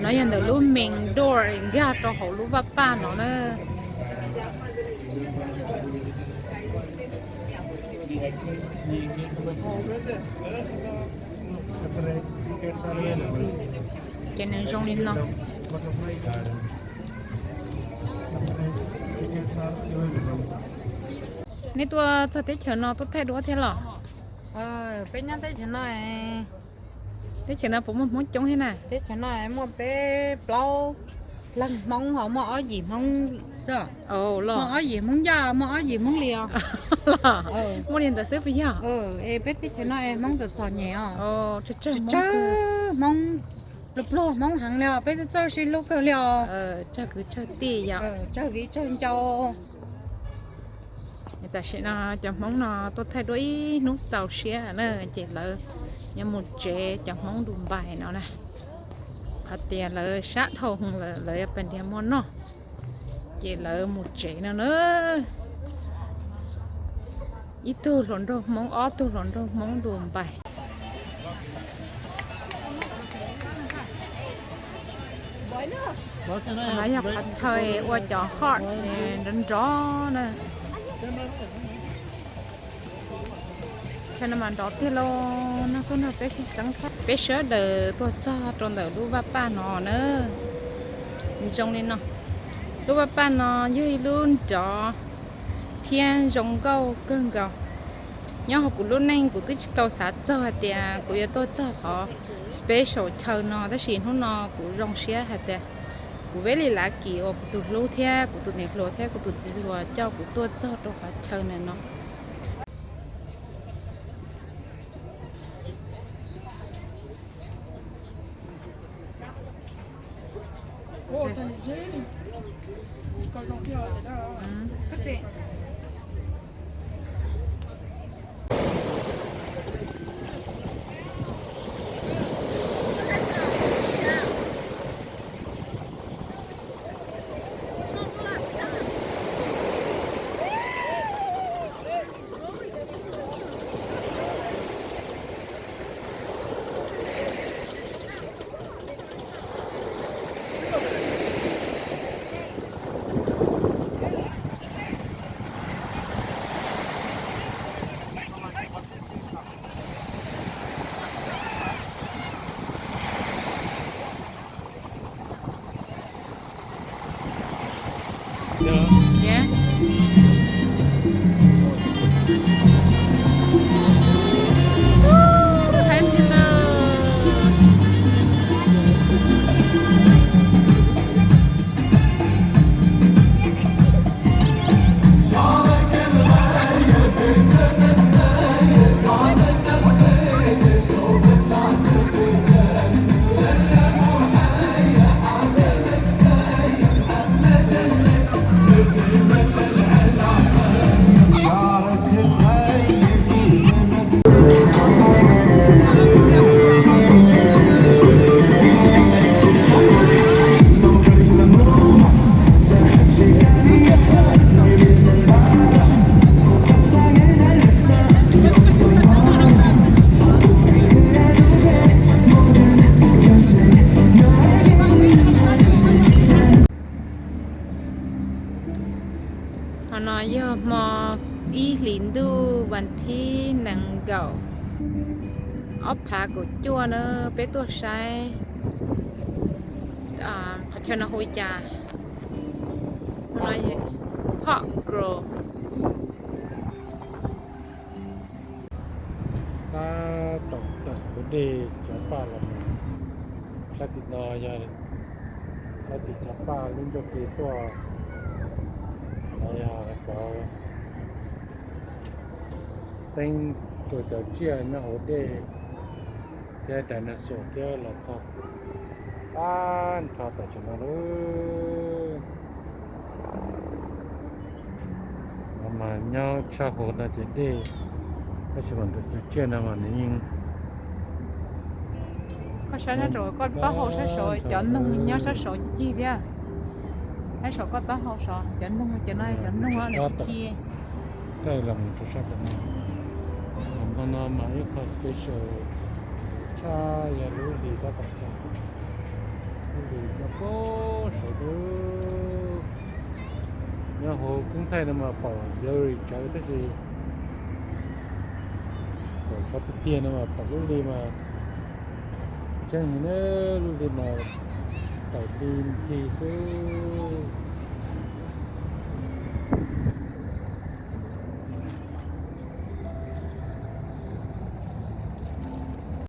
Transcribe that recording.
No yog ntawm lub main door nkag rau hauv lub vaj paj no na. Ces nws zoo li no. Nej tuaj txog teb chaws no tuaj thaij duab thiab los? Peb nyob teb chaws no. Teb chaws no puas muaj Hmoob coob thiab na? Teb chaws no muaj peb plaub leeg Hmoob, ho muaj ob yim Hmoob xwb. Muaj ob yim Hmoob Yaj, muaj ob yim Hmoob Lios. Muaj li ntawd xwb puas yog? Es peb teb chaws no es Hmoob txom txom nyem os. Tsawg Hmoob, pluag pluag Hmoob heev li os, peb txawj sib hlub kawg li os. Tsawg kwv tsawg tij yom. Tsawg viv tsawg ncaus. Tam sim no cov Hmoob no tuaj thaij duab ib hnub txaus siab na, ces lawv yuav mus tsev, cov Hmoob Dubai no na. Hais tias lawv sab dhau hwv lawm, lawv yuav pais nrhiav mov noj, ces lawv mus tsev no na. Ib tug hluas nraug Hmoob, ob tug hluas nraug Hmoob Dubai. No yog qhov chaw ua cov heart nrov nrov na. Chaw no mas nrov tiag lauj, no tuaj nrog peb sib txeeb. Peb sawv daws tuaj txog rau ntawm lub vaj paj no na. Zoo li no, lub vaj paj no yog ib lub nrov thiab zoo nkauj kawg nkaus. Nyob hauv kuv lub neej kuv twb tsis tau xav txog hais tias kuv yuav tuaj txog qhov special chaw no, tab sis hnub no kuv zoo siab hais tias kuv very lucky uas kuv tus hlub thiab kuv tus niam hluas thiab kuv tus txiv hluas coj kuv tuaj txog rau qhov chaw ntawm no. Qhov no yog hmo ib hlis ntuj vas thib nees nkaum, ob phav kaum cuaj na, peb tuaj saib qhov chaw no hu li cas. Pom Gro. Tab tom tawm ua dej cov paj los mus, sab tim no yog sab tim cov paj lub ncauj ke tuaj, no yog cov teeb rau cov tsiaj nyob hauv dej thiab dinosaur thiab los txog tag nrho tam sim no lauj. No mas nyob tshaj hauv no ces dej, tab sis mas ntawm cov tsiaj no mas nws yeej, koj saib sab saum koj taub hau sab saud cov noog nyob sab saud cig cig thiab. Sab saum koj taub hau saud cov noog, cov no cov noog li ci. Tej los mus rau sab tom no, hmo no mas ib qho special tshaj yog lub hlis tab tom tawm, lub hli Saud, nyob hauv koob thaij no mas pom blurry tsawv tab sis pom tsov tiag tiag no mas pom lub hli mas tseeb heev na, lub hli mas tawm hli nrig xwb.